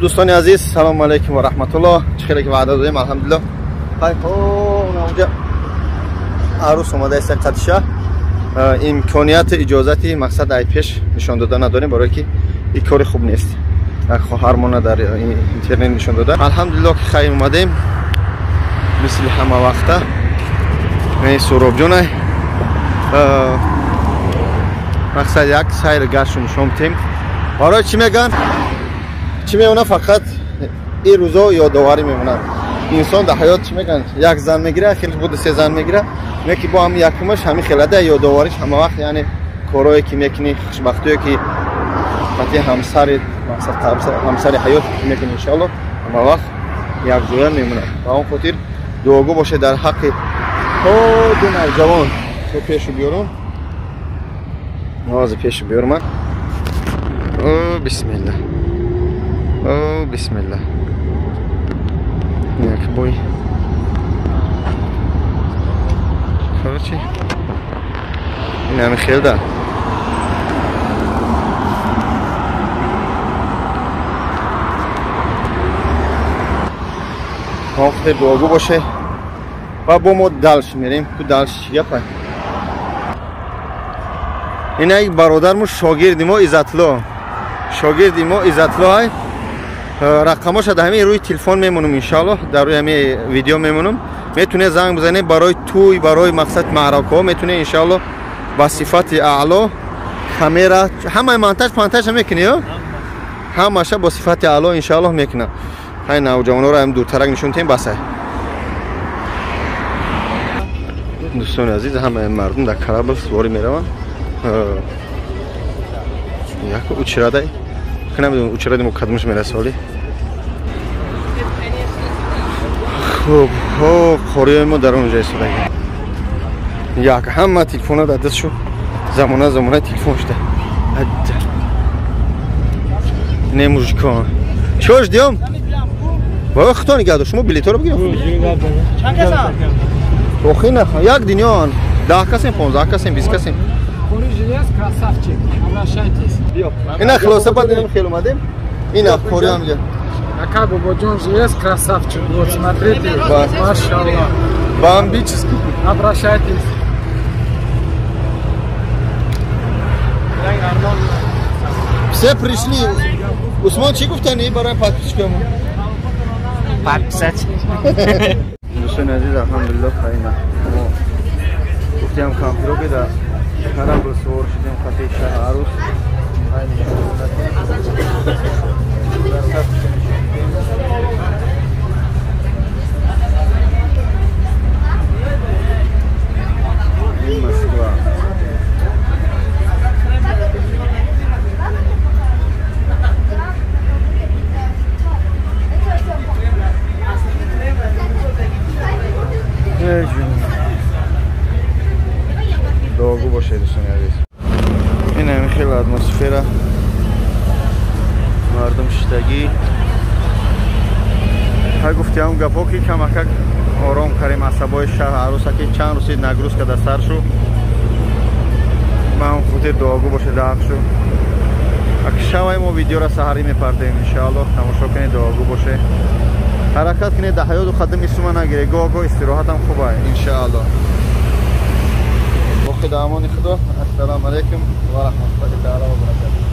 Дӯстони азиз, салому алайкум ва раҳматуллоҳ. Чӣ хеле ки ваъда додем, алҳамдулиллоҳ. Ҳай, онҷа арӯс омадааст қадиша. Имконияти иҷозати мақсад ай пеш нишон дода надорем, барое ки ин кори хуб нест. Хоҳармона дар интернет нишон дода. Алҳамдулиллоҳ ки хайр омадем. Мисли ҳама вақта. Ин Суробҷонай. Мақсад як сайр гашту нишон бидем. Барои чӣ мегӯянд? Чӣ мемонад? Фақат ин рӯзо ёдоварӣ мемонад. Инсон дар ҳаёт чӣ мегӯянд? Як зан мегирад, хеле буд се зан мегирад, неки бо ҳам якумаш ҳамин хелада ёдовариш ҳама вақт, яъне корое ки мекунӣ, хушбахтие ки қати ҳамсари мақсад ҳамсари ҳаёт ки мекунӣ, иншоаллоҳ ҳама вақт якҷоя мемонад. Ба он хотир дуогӯ бошед дар ҳаққи то ду навҷавон то пешу биёрум. Ҳозир пешу биёрма. О, бисмилла. О, бисмилла. Як бой. Короче, ин ҳами хелда. Охир дуогӯ боше. Ва бо мо далш мерем. Ку далш чӣ гапа? Ин як бародарму шогирди мо Иззатло. Шогирди мо Иззатло ай. Рақамоша дар ҳамин рӯи телефон мемонам, иншоаллоҳ, дар рӯи ҳамин видео мемонам. Метунед занг бизанед барои тӯй, барои мақсад маъракаҳо, метунед иншоаллоҳ ба сифати аъло камера, ҳамаи монтаж пантажа мекунӣ, ё? Ҳамаша бо сифати аъло иншоаллоҳ мекунам. Ҳай навҷавонҳоро ҳам дуртарак нишон тем басай. Дӯстони азиз, ҳамаи мардум дар корабль суворӣ мераванд. Як учрадай. Намедонам учради мо кадомаш мераса ҳоли. Хуб, хуб, қориёи мо дар он ҷо истодаги. Як ҳама телефона дар дастшу замона замона телефон шуда. Не мужикон. Чӣ ждём? Бо хто нигоҳ дор, шумо билетҳоро бигиред. Чанд касан? Охи нах, як дунёан. 10 касем, 15 касем, 20 касем. Красавчик, обращайтесь. Ина хулоса баъд инам хел омадем. Ина қориам ҷа. Ака Бобоҷон же есть красавчик. Вот смотрите, машаллах. Бомбический. Обращайтесь. Все пришли. Усмон чӣ гуфтани барои подписчикамон? Подписать. Дӯстони азиз, алҳамдулиллоҳ, хайна. Мо гуфтем кампиро беда корабль сувор шудем қати шаҳр арӯс. Ин Москва. Дуогӯ бошед дӯстони азиз. Ин ҳамин хеле атмосфера, мардум шиштагӣ. Ҳай гуфтиам гапҳо ки камакак ором кардем асабои шаҳр арӯса ки чанд рӯзи нагрузка дар сар шу. Ба он хотир дуогӯ бошед даҳқ шу. Аки шавай мо видеора саҳарӣ мепардем иншоаллоҳ, тамошо кунед, дуогӯ бошед. Ҳаракат кунед, дар ҳаёту қадами сума нагиред, гоҳ-гоҳ истироҳатам хуб ай иншоаллоҳ. Боқи дар амони Худо. Ассалому алайкум ва раҳматуллоҳи таала ва баракатуҳ.